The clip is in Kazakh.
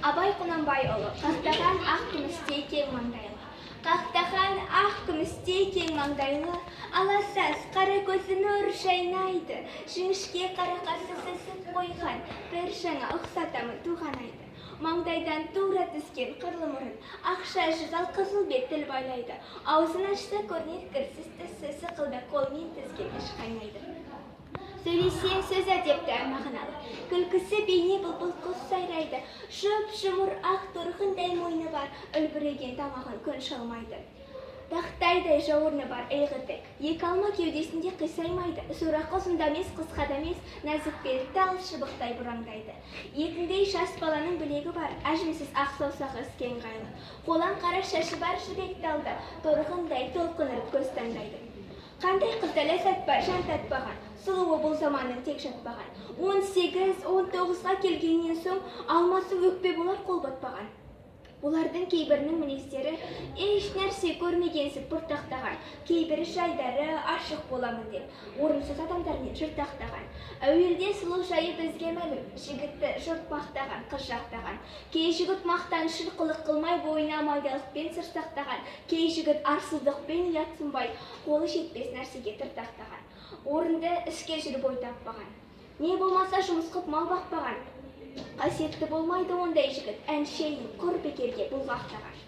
Абай Құнанбайұлы. Қақтаған ақ күмістей кең маңдайлы. Қақтаған ақ күмістей кең маңдайлы, аласас, қара көзі нұр жайнайды, жіңішке қара қасы сызып қойған, бір жаңа ұқсатамын туған айды. Маңдайдан тура түскен қырлы мұрын, ақша жүз, ал қызыл бет тіл байлайды. Аузын ашса, көрінер кірсіз тісі, сықылды қолмен тізген іш қайнайды. Сөйлесе, сөз әдепті, мағыналы. Күлкісі бейне бұлбұл құс сайрайды. Жұп-жұмыр ақ торғындай мойны бар, үлбіреген тамағын күн шалмайды. Тақтайдай жауырыны бар, иығы тік. Екі алма кеудесінде қисаймайды. Сорақы ұзын да емес, қысқа да емес, нәзік бел тал шыбықтай бұраңдайды. Етіндей жас баланың білегі бар, әжімсіз ақ саусағы іске ыңғайлы. Қолаң қара шашы бар, жібек талды, торғындай толқын ұрып көз таңдайды. Қандай қызда ләззат бар, жан татпаған? Сұлуы бұл заманның тек жатпаған. 18, 19-ға келгеннен соң алмасы өкпе болар қол батпаған. Олардың кейбірінің мінездері еш нәрсе көрмегенсіп бұртақтаған, кейбірі жайдары, ашық боламын деп орынсыз адамдармен жыртақтаған. Әуелде сұлу жайы бізге мәлім, жігітті жұрт мақтаған, қыз жақтаған. Кей жігіт мақтаншыл қылық қылмай, бойына майдалықпен сыр сақтаған, кей жігіт арсыздықпен ұятсынбай, қолы жетпес нәрсеге тыртақтаған. Орынды іске жүріп ой таппаған. Не болмаса жұмыс қып мал бақпаған. Қасиетті болмайды ондай жігіт, әншейін құр бекерге бұлғақтаған.